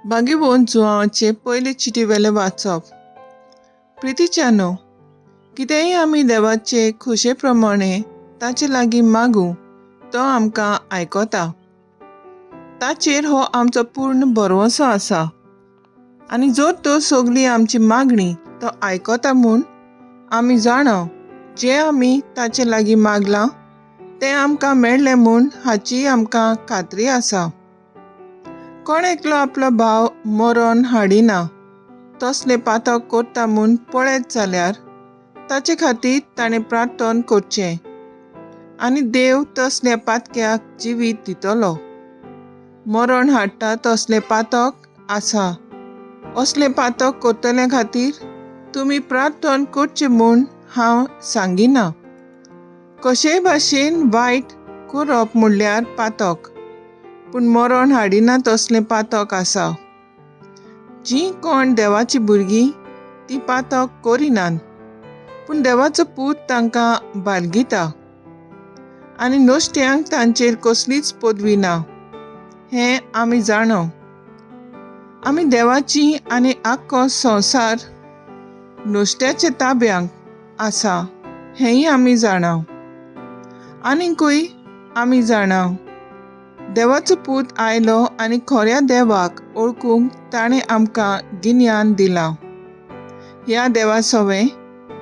भाग्यवंत जुवांवाचे पयले चिटी वेलें वाचप. प्रितीच्यानो, कितेंय आमी देवाचे खोशे प्रमाणे ताचे लागीं मागूं, तो आमकां आयकता. ताचेर हो आमचो पूर्ण भरवंसो आसा आनी जर तो सगली आमची मागणी तो आयकता म्हूण आमी जाणा, जें आमी ताचे लागीं मागलां तें आमकां मेळ्ळें म्हूण हाची आमकां खात्री आसा. कोण एकलो आपलो भाव मरण हाडिना तसलें पातक करता म्हूण पळयत जाल्यार ताचे खातीर ताणें प्रार्थन करचें आनी देव तसल्या पातक्याक जिवीत दितलो. मरण हाडटा तसलें पातक आसा. असलें पातक करतल्या खातीर तुमी प्रार्थन करचें म्हूण हांव सांगिना. कशेय भाशेन वायट करप म्हणल्यार पातक, पूण मरण हाडिना तसलें पातक आसा. जीं कोण देवाचीं भुरगीं तीं पातक करिनात, पूण देवाचो पूत तांकां बालगिता आनी नश्ट्यांक तांचेर कसलीच पदवी ना हें आमी जाणो. आमी देवाची आनी आख्खो संवसार नुस्त्याच्या ताब्यांक आसा हेंय आमी जाणा. आनीकूय आमी जाणा, देवाचो पूत आयलो आनी खऱ्या देवाक वळखूंक ताणें आमकां गिन्यान दिलां. ह्या देवा सोवें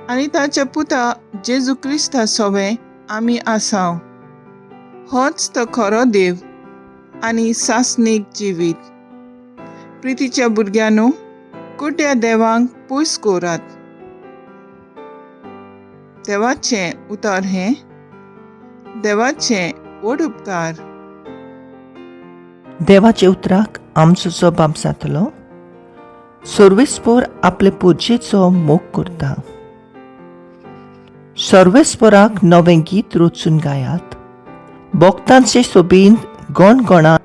आनी ताच्या पुता जेजू क्रिस्ता सोवें आमी आसा. होच तो खरो देव आनी सासणीक जिवीत. प्रितीच्या भुरग्यांनो, कुड्ड्या देवांक पयस करात. देवाचें उतर हें. देवाचें व्हड उपकार. देवाच्या उतराक आमचो जबाब जातलो. सर्वेस्पोर आपले पुजेचो मोग करता. सर्वेस्पोराक नवें गीत रचून गायात. भक्तांचे सोबीन गणगणान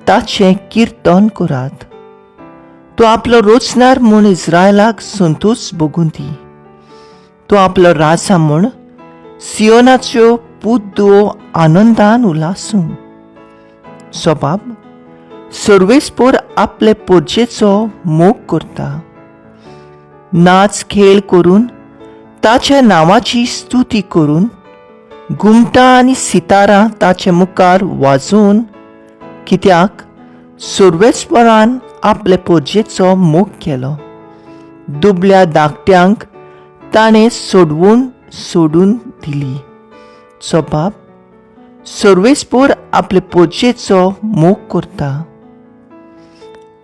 ताचें किर्तन करात. तो आपलो रोचणार म्हूण इस्रायलाक संतोश भोगून दी. तो आपलो राजा म्हूण सियोनाच्यो पूत आनंदान उलासूं. सबाब सर्वेस्पोर आपले पोरजेचो मोग करता. नाच खेळ करून ताच्या नांवाची स्तुती करून घुमटां आनी सितारां ताचे मुखार वाजोवन, कित्याक सर्वेस्परान आपले पोरजेचो मोग केलो. दुबल्या धाकट्यांक ताणें सोडवून सोडून दिली. सबाब सर्वेस्पोर आपले पोरजेचो मोग करता.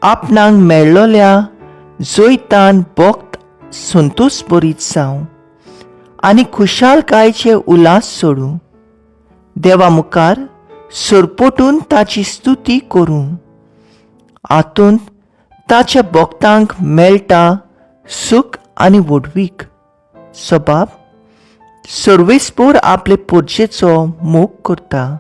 आपणाक मेळ्ळोल्या जैतान भक्त संतोश बरीत जावं आनी खुशालकायेचे उल्हास सोडूं. देवा मुखार सरपटून ताची स्तुती करूं. हातूंत ताच्या भक्तांक मेळटा सूख आनी व्हडवीक. सबाब सर्वेस्पोर आपले पोरजेचो मोग करता.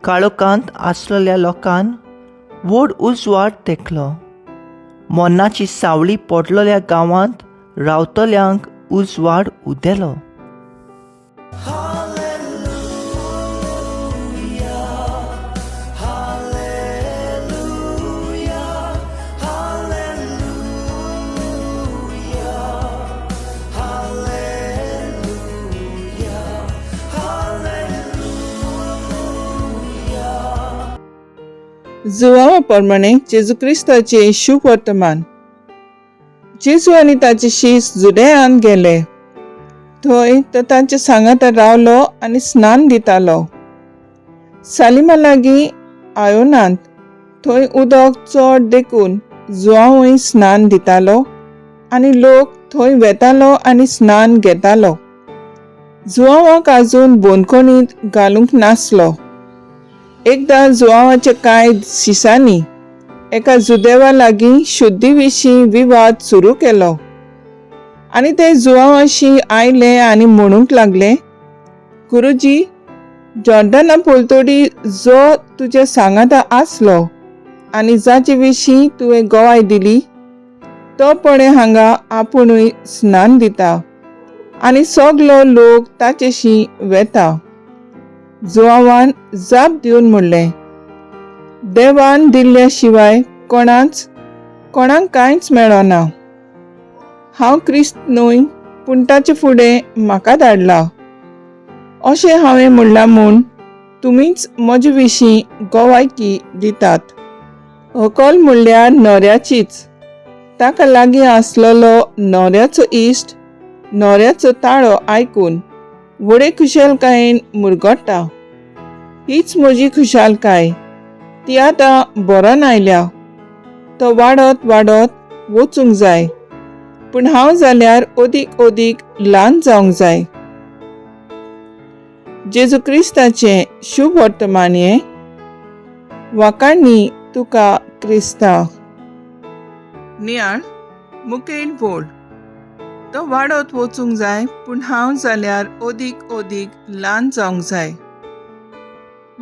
काळोखांत आसलेल्या लोकान व्हड उजवाड देखलो. मरणाची सावळी पडलेल्या गांवांत रावतल्यांक उजवाड उदेलो. जुवावा प्रमाणे जेजू क्रिस्ताचें शुभवर्तमान. जेजू आनी ताचे शीस जुदेयांत गेले. थंय तो तांच्या सांगाता रावलो आनी स्नान दितालो. सालिमा लागीं आयोनांत थंय उदक चड देखून जुवांवूय स्नान दितालो आनी लोक थंय वेतालो आनी स्नान घेतालो. जुवांवाक आजून बंदखणींत घालूंक नासलो. एकदां जुवांवाच्या कांय शिसांनी एका जुदेवा लागीं शुद्धी विशीं विवाद सुरू केलो आनी ते जुवांवाशी आयले आनी म्हणूंक लागले, गुरुजी, जॉर्डना पलतडी जो तुज्या सांगाता आसलो आनी जाचे विशीं तुवें गवाय दिली तो पळय हांगा आपुणूय स्नान दिता आनी सगलो लोक ताचेशी वेता. जुआंवान जाप दिवन म्हणलें, देवान दिल्ल्या शिवाय कोणाच कोणाक कांयच मेळना. हांव क्रिस्त न्हय, पूण ताचे फुडें म्हाका धाडला अशें हांवें म्हणलां म्हूण तुमीच म्हजे विशीं गवायकी दितात. व्हंकल म्हणल्यार न्हवऱ्याचीच. ताका लागीं आसलेलो न्हवऱ्याचो इश्ट न्हवऱ्याचो ताळो आयकून व्हडे खुशालकायेन मुरगट्टा. हीच म्हजी खुशालकाय, ती आतां भरोन आयल्या. तो वाडत वाडत वचूंक जाय, पूण हांव जाल्यार अदीक अदीक ल्हान जावंक जाय. जेजू क्रिस्ताचें शुभ वर्तमान हें. वाखाण तुका क्रिस्ता. नियाळ मुखेल बोल. तो वाडत वचूंक जाय, पूण हांव जाल्यार अदीक अदीक ल्हान जावंक जाय.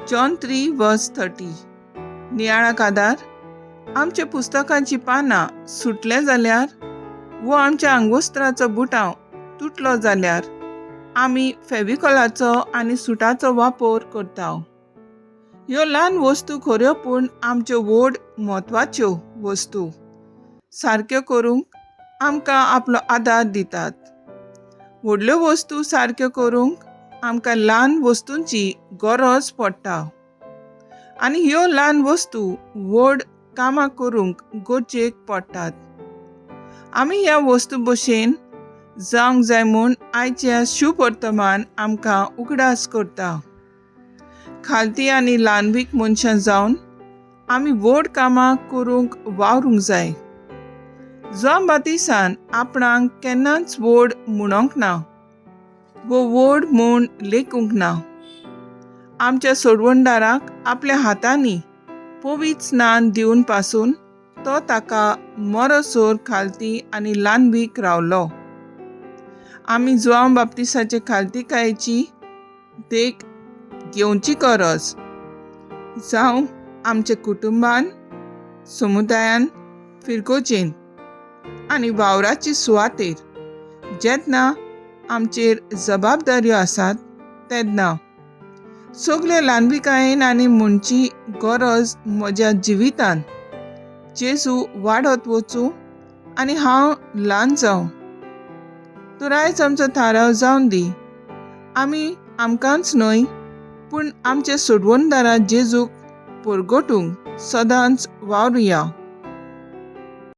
John 3 verse 30. नियाळाक आदार. आमच्या पुस्तकांची पानां सुटलें जाल्यार वो आमच्या आंगवस्त्राचो बुटांव तुटलो जाल्यार आमी फेविकॉलाचो आनी सुटाचो वापर करता. ह्यो ल्हान वस्तू खऱ्यो, पूण आमच्यो व्हड म्हत्वाच्यो वस्तू सारक्यो करूंक आमकां आपलो आदार दितात. व्हडल्यो वस्तू सारक्यो करूंक आमकां ल्हान वस्तूंची गरज पडटा आनी ह्यो ल्हान वस्तू व्हड कामां करूंक गरजेक पडटात. आमी ह्या वस्तू भशेन जावंक जाय म्हूण आयचें शुभ वर्तमान आमकां उगडास करता. खालती आनी ल्हानवीक मनशां जावन आमी व्हड कामां करूंक वावरूंक जाय. जुआंव बातिसान आपणाक केन्नाच व्हड म्हणोंक ना वो व्हड म्हूण लेखूंक ना. आमच्या सोडवणदाराक आपल्या हातांनी पवित्र स्नान दिवन पासून तो ताका मरसर खालती आनी ल्हानवीक रावलो. आमी जुआंव बाप्तिसाचे खालतीकायेची देख घेवची गरज. जावं आमच्या कुटुंबान, समुदायान, फिरगोजेन आनी वावराची सुवातेर जेन्ना आमचेर जबाबदाऱ्यो आसात तेन्ना सगळे ल्हानविकायेन आनी म्हणची गरज म्हज्या जिवितान जेजू वाडत वचूं आनी हांव ल्हान जावं. तर आयज आमचो थाराव जावन दी, आमी आमकांच न्हय पूण आमच्या सोडवणदारा जेजूक परगटूंक सदांच वावरुया.